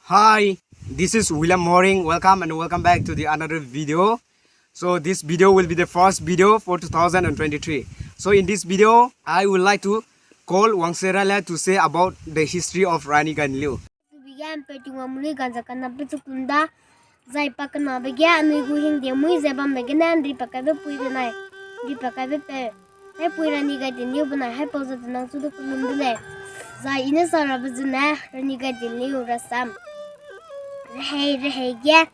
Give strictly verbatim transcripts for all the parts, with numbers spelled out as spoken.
Hi, this is William Moring. Welcome and welcome back to the another video. So this video will be the first video for two thousand and twenty-three. So in this video, I would like to call Wangse Raile to say about the history of Rani Gaidinliu. Began pe tingwa muli ganza kana pe chukunda. Zai pa kena bege anui gu hingde mui ze bam bege ne nri pa kaibe pui benai. Nri pa kaibe pe. Hai pui Rani Gaidinliu benai hai pau za de nang chu du kunum de lei. Zai i ne sa rabe zene Rani Gaidinliu rasam. Rehei rehei ge.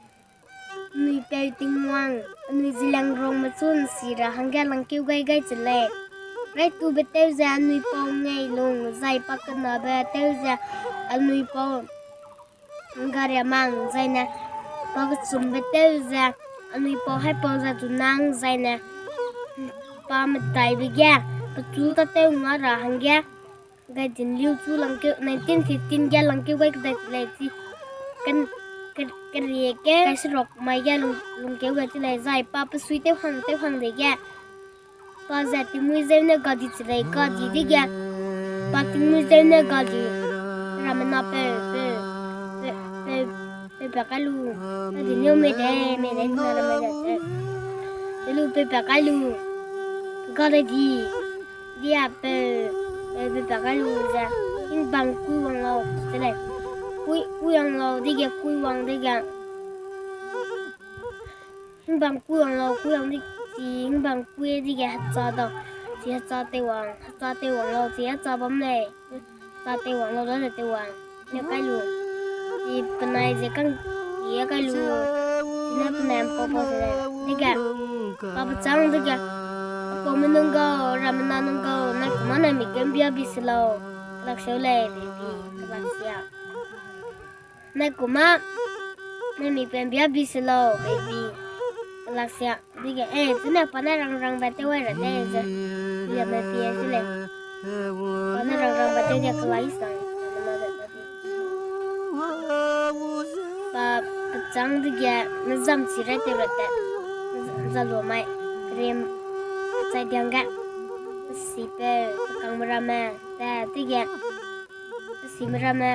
Anui peu Tingwang, anui Zeliangrongme chu nsi ra hangge langkeu gai gai che lei. Raitube tew ze anui pau ngei lung, zai pa kenabe tew ze anui pau ngariamang, zai ne pa kechumbe tew ze anui pau hai pau za chu nang, zai ne pa medaibe ge, pechu ta tew nga ra hangge, Gaidinliu chu langkeu, nineteen fifteen ge langkeu gai kedai lei chi. Kan, ke, kerie ke, kaiserok mai ge lung, lungkeu gai chi lei zai pa pesui tew hang, tew hang dege. Pa ze tingmui zeu ne gadi chi lei, gadi dege. Pa tingmui zeu ne gadi. Ramena pe, pe, pe, pe, pe, pe kai lu. Gaidinliu me de, me de, na ra me de, de. Te lu pe, pe kai lu. Gadi di. Dia pe, pe, pe, pe kai lu ze. Hingbang kui wang lau, te lei. Kui, kui wang lau, dege, kui wang dege. Hingbang kui wang lau, kui wang di, chi hingbang kui dege hecha dau. Chi hecha tew wang, hecha tew wang lau, chi hecha bam lei. Hecha tew wang lau, da tew wang. Ne kai lu. Chi penai ze kang, chi kai lu. Ne penai mpau pau ze lei. Dege. Pa pechang dege. Apaume nung gau, ramena nung gau, nai kuma nai mi kembia bi se lau. Kelak seu lei, baby. Kelak sia. Nai kuma, nai mi pembia bi se lau, baby. Kelak sia, dege, eh, chine pa ne rang rang ba tew wai ra de ze. Ia me pie se lei. Pa ne rang rang ba tew de kelak i sang. Pa pechang dege, ne zam chi rai tew ra de. Za lu mai, rem, chai diang ge. Pesi pe, pekangme ramme, te, dege. Pesime ramme,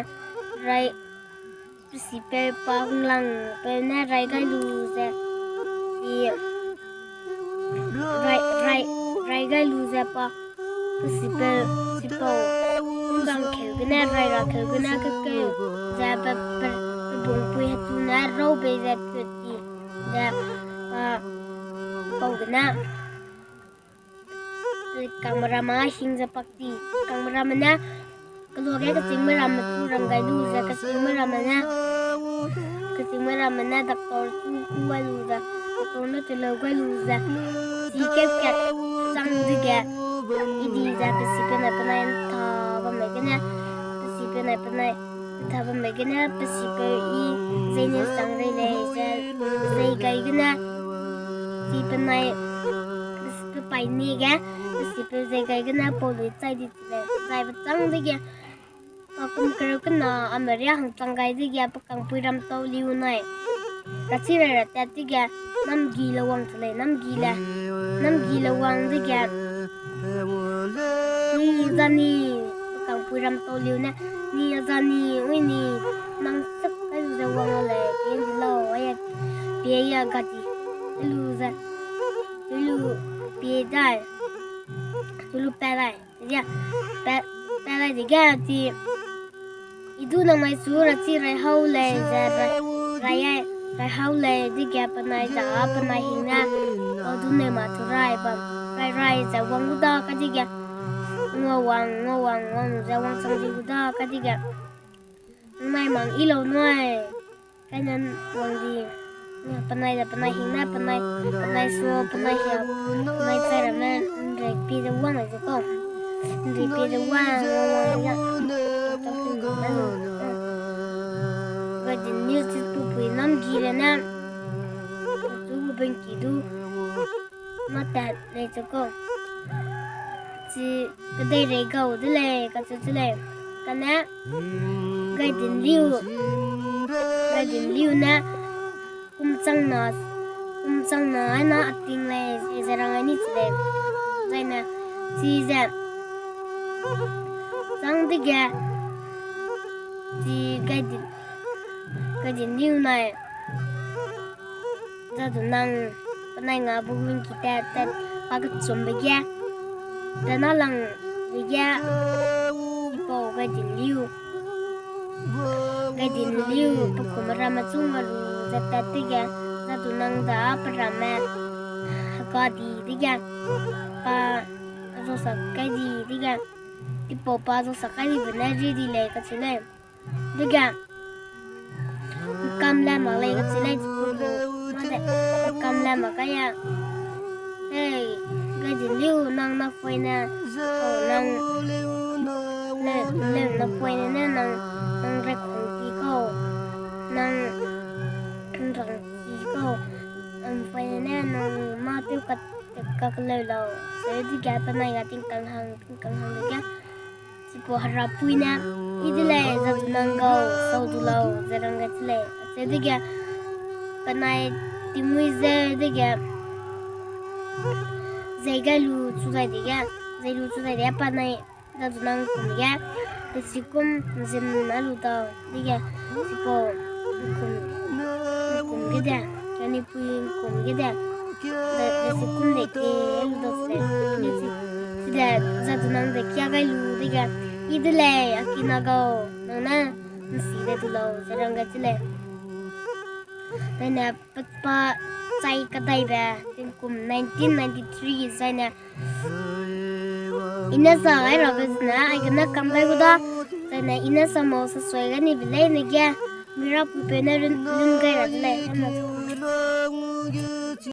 rai, pesipeu pa hunglang peu ne rai gai lu ze, i, rai, rai, rai gai lu ze pa, pesipeu, sipau, hunglang keu gene, rai ra keu gene, kekeu, ze pe, pe, pe bungpui hetu ne, rau bei ze, pe ti, ze, pa, pau gene. Kangme ramme hing ze pak ti, kangme ramme ne, keluage kechîngme ramme chu rang gai lu ze, kechîngme ramme ne, kechîngme ramme ne doctor chu ku gai lu ze, doctor ne teleu gai lu ze, chi keu kat chang dege, i di ze, pesipeu nai penai ntha bamme gene, pesipeu nai penai ntha bamme gene, pesipeu i, zei ne sang rei lei ze, zei gai gene, chi penai, pe paî ni ge, pesipeu zei gai gene pau lui chai di chi lei, zai pechâng dege, pa kum kereu kena a meria hangchang gai dege, pe kangpui ram tau liu nai. Kachi rai ra tat dege, namgi le wang chi lei, namgi le, namgi le wang dege, ni za ni, pe kangpui ram tau liu ne, ni za ni, ui ni, nang sep kai lu ze wang a lei, pie di lau, aia, pie ya gadi, lu ze, lu pie dai, lu pat dai. Ya, pa, pa rai dege chi, i du nang mai chu rachi rai hau lei ze, rai, rai ai, rai hau lei dege penai da, penai hing ne, pau du ne ma chu rai bam, rai rai ze wang gu da ka dege, ngua wang, ngua wang, wang ze wang chang di gu da ka dege, nang mai mang i lau nui. Kainan wang di, penai da, penai hing ne, penai, penai su, penai hia, penai chai ramme, nrei pie de wang ai ze kau. Nrei pie de wang, wang, wang, ya. Gaidinliu chi pupui namgi le ne, chu gu bengki du, mâ tat lei ze kau. Chi kedeirei gau de lei, kacheu chi lei. Kane, Gaidinliu, Gaidinliu ne, kum chang na, kum chang na aina a ting lei, ze rang ai ni chi lei. Zaine, chi ze, chang dege, chi Gaidin, Gaidinliu nai, Jadunang, penai nga bu gun ki tat tat pa kechumbe ge, dena lang dege, chipau Gaidinliu, Gaidinliu pe kum ramme chunga lu ze tat dege, Jadunang da pe ramme heka di dege, pa zausak kai di dege, chipau pa zausak kai dibe ne ri di lei kacheu lei. Dege, kam le mak lei kacheu lei, chipau gu, made, kam le mak kai a. Hei, Gaidinliu nang napoine, o nang, le, le napoine ne nang, nang rekhung ki kau, nang, nang rang ki kau, napoine ne nang mâ tew kat, kat leu lau, se dege penai ga tingkang hang, tingkang hang dege. Chipau herapui ne, I de lei, Jadunang gau, sau du lau, ze rang gai de lei. Acheu dege, penai tingmui ze dege, zei gai lu chu zai dege, zei lu chu zai dege, penai Jadunang kum ge, lesi kum zin a lu dau, dege, chipau kum, kum ge de, Rainipui kum ge de, lesi kum de ke lu dau se, lesi, chide, Jadunang de kia gai lu dege, I de lei, a kina gau, nang ne, nsi de du lau, ze rang gai de lei. Dene, pa, pa chai kadaibe, tingkum nineteen ninety-three zaine, I ne sa gai rabe zene, aigene kam gai gu da, zaine I ne sa mau sasui gai nibe leine ge, mi rapuipeu ne run, run gai ra de lei, hena.